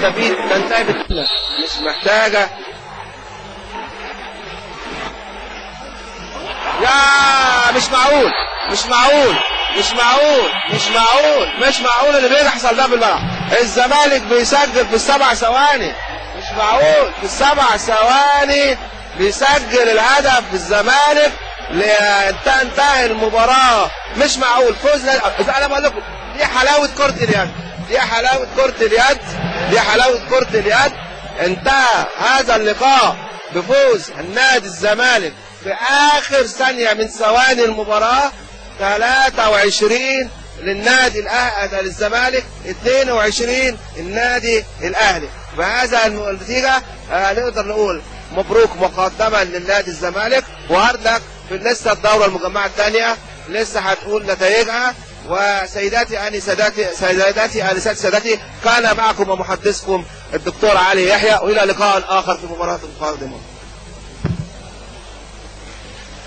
تستفيد تنتهي مش محتاجه. يا مش معقول، مش معقول، مش معقول، مش معقول، مش معقول اللي بيحصل ده في الملعب. الزمالك بيسجل في ال7 ثواني، مش معقول، في ال7 ثواني بيسجل الهدف الزمالك لتنتهي المباراة. مش معقول فوز. انا بقول لكم دي حلاوة كرة اليد، دي حلاوة كرة اليد، دي حلاوة كرة اليد. انتهى هذا اللقاء بفوز النادي الزمالك في آخر ثانية من ثواني المباراة، 23 للنادي الأهلي للزمالك، 22 النادي الأهلي. بهذا النتيجة نقدر نقول مبروك مقدما للنادي الزمالك، وهارد لك في لسه الدورة المجمعة الثانية لسه هتقول نتائجها. وسيداتي انساتي سيداتي انساتي سادتي، كان معكم ومحدثكم الدكتور علي يحيى، والى لقاء اخر في مباراة قادمة.